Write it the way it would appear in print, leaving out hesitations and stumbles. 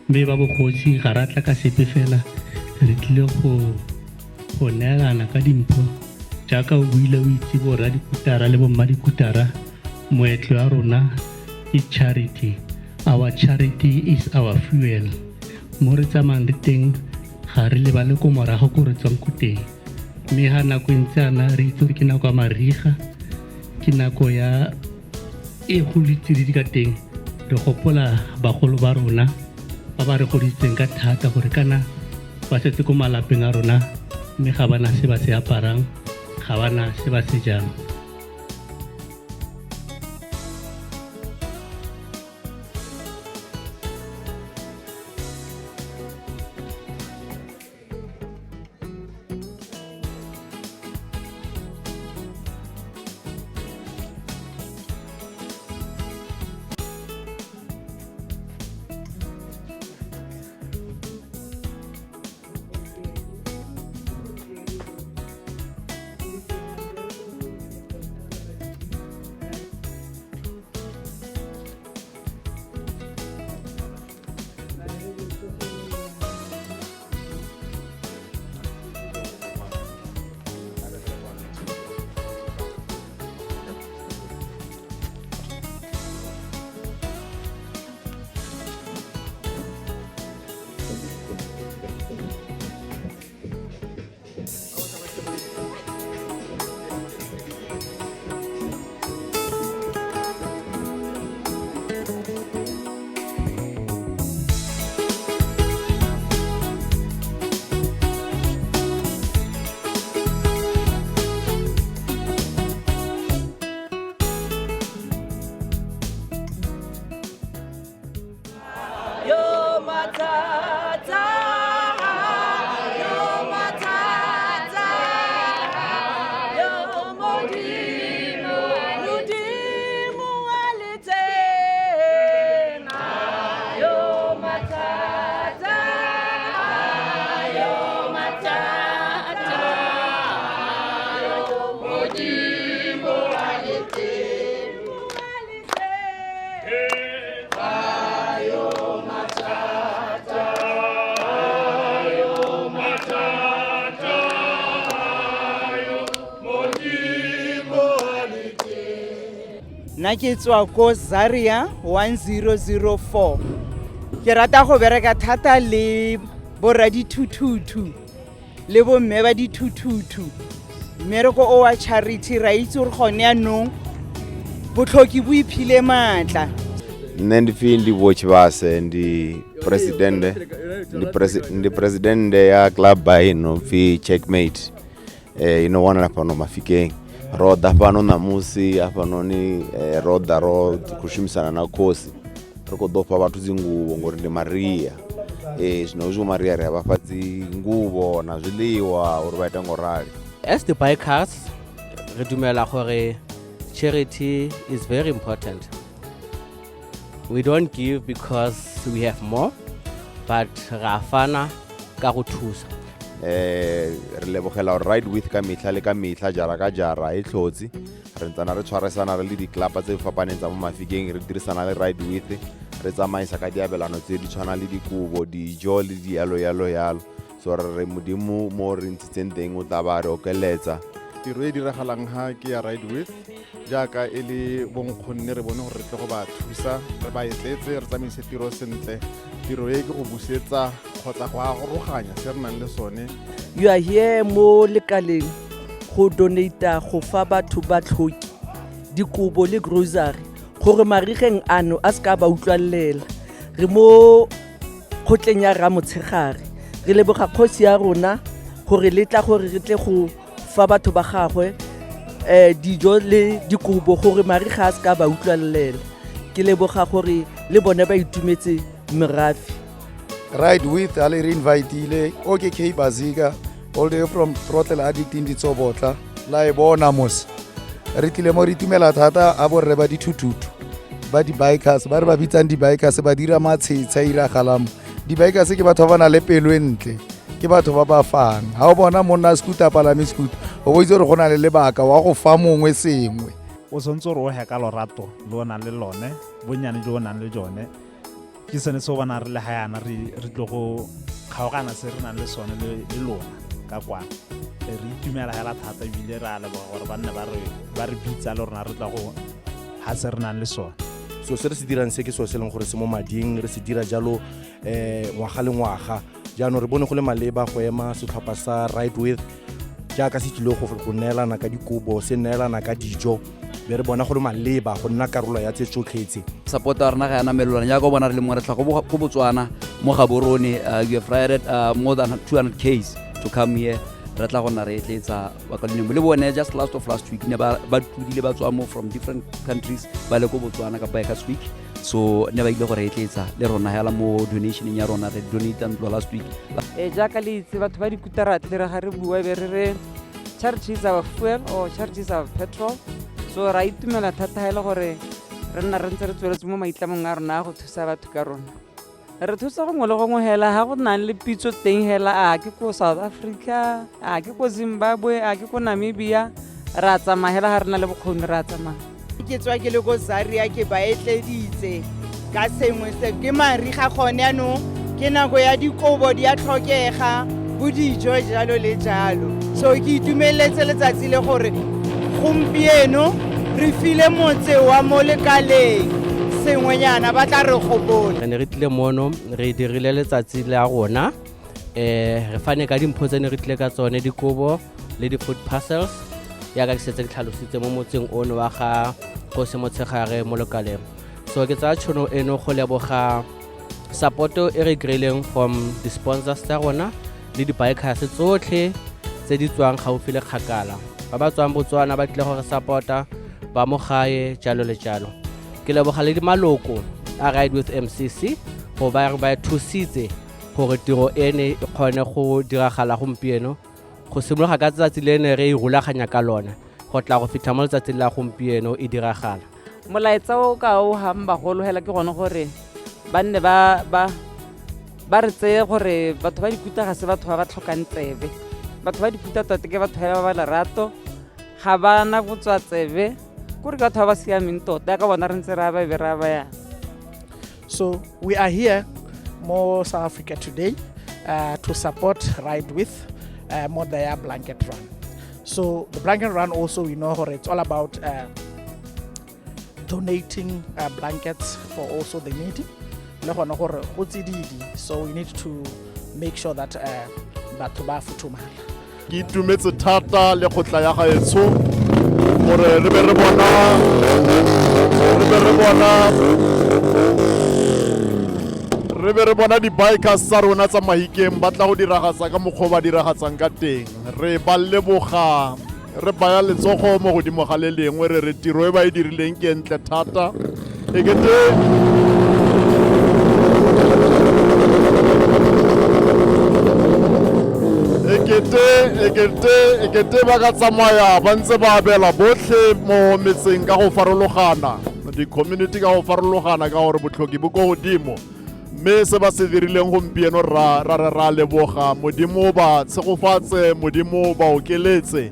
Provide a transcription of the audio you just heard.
Mme ba bogosi ga ra tla ka sepe fela, re tlile go go neelana ka dimpho. Jaaka o buile o itse borra dikutara le bomma dikutara, moetlo ya rona ke charity. Our charity is our fuel. Mo re tsamayang le teng ga re lebale ko morago ko re tswang ko teng. Mme ga nako e ntse ana re itse gore ke nako ya mariga, ke nako ya e go le tsididi ka teng, re gopola bagolo ba rona ba ba re godisitseng ka thata gore kana ba setse ko malapeng a rona mme ga ba na se ba se aparang, ga ba na se ba se jang. Nna ke tswa ko Zaria 1004. Ke rata go bereka thata le boradithuthuthu le bomme ba dithuthuthu. Mmereko o wa charity ra itse gore gone yanong botlhoki bo iphile maatla. Nṋe ndi pfi ndi Vho Tshivhase, ndi president, ndi president ya club ino pfi Checkmate, ino wanala fhano Mafikeng. Ro ḓa fhano ṋamusi hafhanoni, ro ḓa ro khou shumisana na khosi, ri khou ḓo fha vhathu dzinguvho ngori ndi maria. Zwino hezwi hu maria ri a vhafha dzinguvho na zwiḽiwa uri vha ite ngo rali. As the bikers, re dumela gore charity is very important. We don't give because we have more, but ra fana ka go thusa. Re lebogela gore Ride With ka metlha le ka metlha, jara ka jara e tlhotse re ntsana re tshwarisana re le diklapa tse fapaneng tsa mo Mafikeng, re dirisana le Ride With, re tsamaisa ka diabelano tse di tshwana le dikobo, dijo le dialo yalo yalo. So re re Modimo mo re ntshitseng teng o tla ba re okeletsa. Tiro e diragalang ha ke ya Ride With, jaaka e le bonkgonne re bone gore re tle go ba thusa, re ba etletse, re tsamaise tiro sentle. Tiro e ke go busetsa kgotsa go aroganya se re nang le sone. You are here mo lekaleng go donata go fa batho ba tlhoki dikobo le grocery gore marigeng ano a se ka ba utlwalela. Re mo kgotleng ya Ramotshegare, re leboga kgosi ya rona gore le tla gore re tle go fa batho ba gagwe dijo le dikobo gore mariga a se ka ba utlwalela. Ke leboga gore le bone ba itumetse merafe. Ride With a le re invitile o ke K Bazika all the way from Throttle Addict in Ditsobotla, la e bona mos. Re tlile mo re itumela thata a borre ba dithuthuthu ba di-bikers, ba re ba bitsang di-bikers, ba dira matshetshe a iragalang. Di-bikers ke batho ba ba nang le pelo e ntle, ke batho ba ba fang. Ha o bona monna a scooter a palame scooter, o bo itse gore go na le lebaka wa go fa mongwe sengwe. O tshwanetse gore o he ka lorato le o nang le lone, bonnyane jo o nang le jone. Ke sone se o bona re le ga yana re tlo go kgaogana se re nang le sone le lona ka kwana. Re itumela hela thata ebile re a leboga gore ba nne ba re bitsa le rona re tla go ha se re nang le sone. So se re se dirang se ke seo se leng gore se mo mading, re se dira jalo ngwaga le ngwaga. Jaanong re bone go le maleba go ema setlhopha sa Ride With jaaka se tlile go neelana ka dikobo, se neelana ka dijo, be re bona go le maleba go nna karolo ya tse tsotlhe tse. Support ya rona ga yana melelwane, jaaka o bona re le mo re tla go Botswana mo Gaborone. We have rided more than 200 Ks to come here. Re tla go nna re etletsa bakaulengwe le bone. Just last of last week ne ba tlodile ba tswa mo from different countries ba le ko Botswana ka Bikers Week, so ne ba ile go re etletsa le rona hela mo donationeng ya rona, re donate ntlo last week. Jaaka le itse, batho ba dikutara tle re ga re bua be re re charity is our fuel or charity is our petrol. So ra itumela thata ga e le gore re nna re ntse re tsweletse mo maitlamong a rona a go thusa batho ka rona. Re thusa gongwe le gongwe hela ga go nang le pitso teng hela, a ke ko South Africa, a ke ko Zimbabwe, a ke ko Namibia, re a tsamaya hela ga re na le bokgoni, re a tsamaya. Ke tswa ke le ko Zaria, ke ba etleditse ka sengwe se ke mariga gone yanong, ke nako ya dikobo di a tlhokega, bo dijo jalo le jalo. So ke itumeletse letsatsi le gore gompieno re file motse wa mo lekaleng sengwenyana, ba tla re gopola. Re ne re tlile mono, re dirile letsatsi la rona, re fane ka dimpho tse ne re tlile ka tsone, dikobo le di-food parcels, yaka ke setse ke tlhalositse mo motseng ono wa ga Kgosi Motshegare mo lokaleng. So ke tsaya tšhono eno go leboga support-o e re kry-ileng from di-sponsors tsa rona le di-bikers tsotlhe tse di tswang gaufi le kgakala, ba ba tswang Botswana ba tlile go re support-a, ba mo gae jalo le jalo. Ke leboga le maloko a Ride With MCC go ba re ba thusitse gore tiro ene e kgone go diragala gompieno, go simologa ka tsatsi le ne re e rulaganya ka lona go tla go fitlha mo letsatsing la gompieno e diragala. Molaetsa o ka o gang bagolo hela ke gone gore ba nne ba re tseye gore batho ba dikuta ga se batho ba ba tlhokang tsebe. Batho ba dikuta tota ke batho hela ba ba lerato, ga ba na botswa tsebe, kore ke batho ba ba siameng tota, ka bona re ntse re a ba be re a ba yang. So we are here mo South Africa today to support Ride With mo their blanket run. So the blanket run also, we know it's all about donating blankets for also the needy. Le gone gore go tsididi, so we need to make sure that batho ba futhumala. Ke itumetse thata le kgotla ya gaetsho gore re be re bona, re be re bona, re be re bona di-bikers tsa rona tsa Mahikeng ba tla go diragatsa ka mokgwa o ba diragatsang ka teng. Re ba leboga, re baya letsogo mo godimo ga le lengwe, re re tiro e ba e dirileng ke ntle thata. Ekete ba ka tsamaya ba ntse ba abela botlhe mo metseng ka go farologana, di-community ka go farologana, ka gore botlhoki bo ko godimo. Mme se ba se dirileng gompieno ra ra ra leboga, Modimo ba tshegofatse, Modimo ba okeletse.